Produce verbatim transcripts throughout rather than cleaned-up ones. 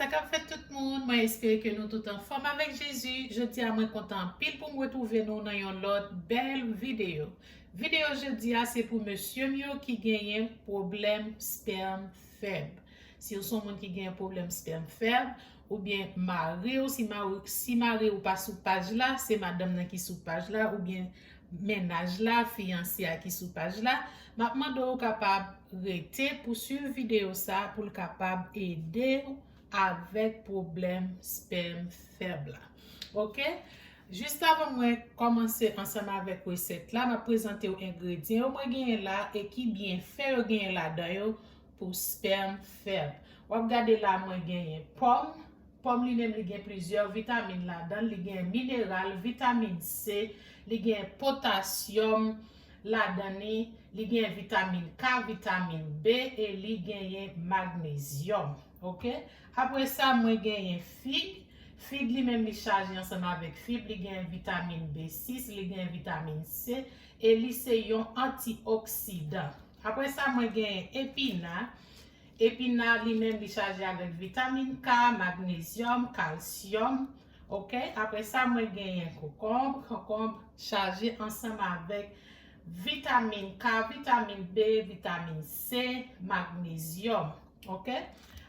Sa k ap fèt tout moun, mwen espere ke nou tout anfòm avèk Jezi. Jodi a mwen kontan anpil pou m retwouve nou nan yon lòt bèl videyo. Videyo jodi a se pou mesye m yo ki genyen pwoblèm spèm fèb. Si w se yon moun ki genyen pwoblèm spèm fèb, oubyen mari w, si mari, si mari w pa sou paj la, se madanm nan ki sou paj la, oubyen mennaj la, fiyanse a ki sou paj la, m ap mande w kapab rete pou swiv videyo sa pou l kapab ede w avèk pwoblèm spèm fèb la. Oke? Jis avan mwen kòmanse ansanm avèk resèt la, m ap prezante w engredyan yo mwen genyen la e ki byenfè yo genyen ladan yo pou spèm fèb. W ap gade la, mwen genyen pòm. Pòm li menm li gen plizyè vitamin ladan l. Li gen mineral, vitamin C, li gen potasyòm ladan li, li gen vitamin K, vitamin B e li genyen magnezyòm. Oke? Apre sa, mwen genyen fig. Fig li menm li chaje ansanm avèk fib, li gen vitamin B sis, li gen vitamin C e li se yon antioksidan. Apre sa, mwen genyen epina. Epina li menm li chaje avèk vitamin K, magnezyòm, kalsyòm. Oke? Apre sa, mwen genyen kokonb. Kokonb chaje ansanm avèk vitamin K, vitamin B, vitamin C, magnezyòm. Oke?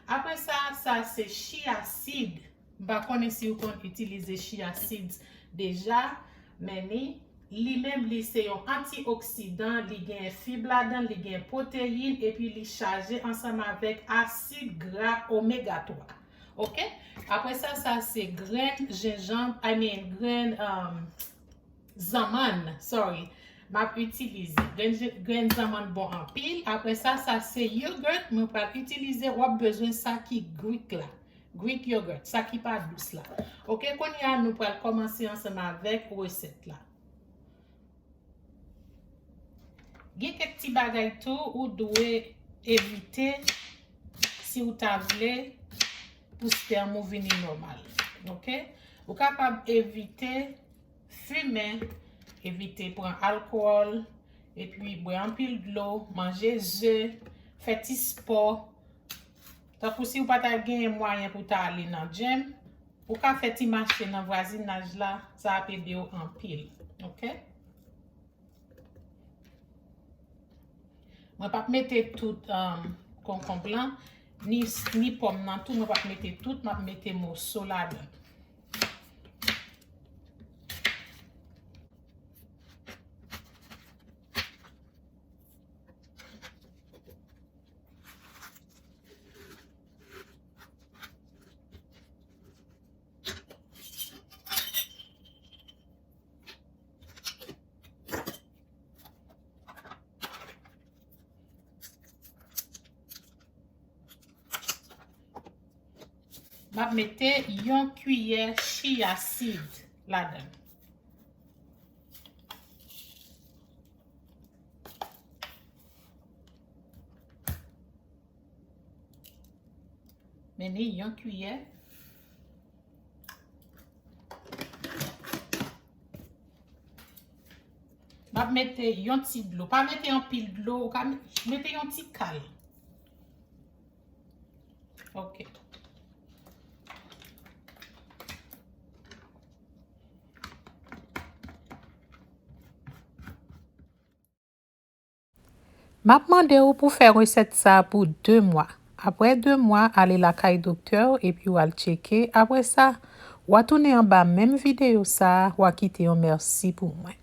Apre sa, sa se chia seed. M pa konnen si w konn itilize chia seeds deja, men ni, li menm li se yon antioksidan, li gen fib ladan l, li gen pwoteyin, epi li chaje ansanm avèk asid gra omega twa. Oke? Apre sa, sa se grenn jenjanm, I mean, grenn, um, zanmann, sorry, m ap itilize. Grenn, grenn zanmann bon anpil. Apre sa, sa se yogurt mwen pral itilize. W ap bezwen sa ki Greek la. Greek yogurt, sa ki pa dous la. Oke, kounye a nou pral kòmanse ansanm avèk resèt la. Gen kèk ti bagay tou ou dwe evite si w ta vle pou spèm ou vini nòmal. Oke? Ou kapab evite fimen, evite pran alkòl, epi bwè anpil dlo, manje ze, fè ti spò. Tankou si w pa ta genyen mwayen pou w ta ale nan gym, ou ka fè ti mache nan vwazinaj la, sa ap ede w anpil. Oke? Mwen p ap mete tout, um, konkonb lan, ni, ni pòm nan tou, mwen p ap mete tout, m ap mete moso ladan. M ap mete yon kiyè chia seed ladan. Men ni yon kiyè. M ap mete yon ti dlo. Pa mete anpil dlo. Ou ka me-, mete yon ti kal. Ok. M ap mande w pou fè resèt sa a pou de mwa. Apre de mwa, ale lakay doktè w epi w al tcheke. Apre sa, w a tounen anba menm videyo sa a, w a kite yon mèsi pou mwen.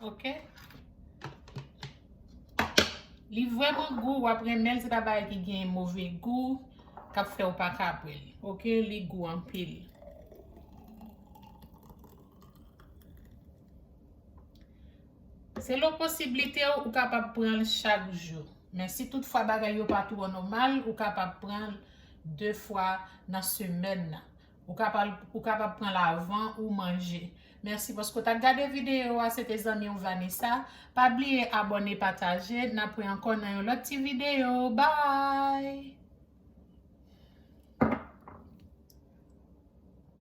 Ok. Li vrèman gou, w ap renmen l, se pa bagay ki gen move gou, k ap fè w pa ka bwè l. Ok, li gou anpil. Selon posiblite w, ou kapab pran l chak jou. Men si toutfwa bagay yo pa twò nòmal, ou kapab pran l de fwa nan semèn nan. Ou kapab, ou kapab pran l avan ou manje. Mèsi paske w t ap gade videyo a. Se te zanmi w Vanessa. Pa bliye abòne, pataje. N ap wè ankò nan yon lòt ti videyo. Bye!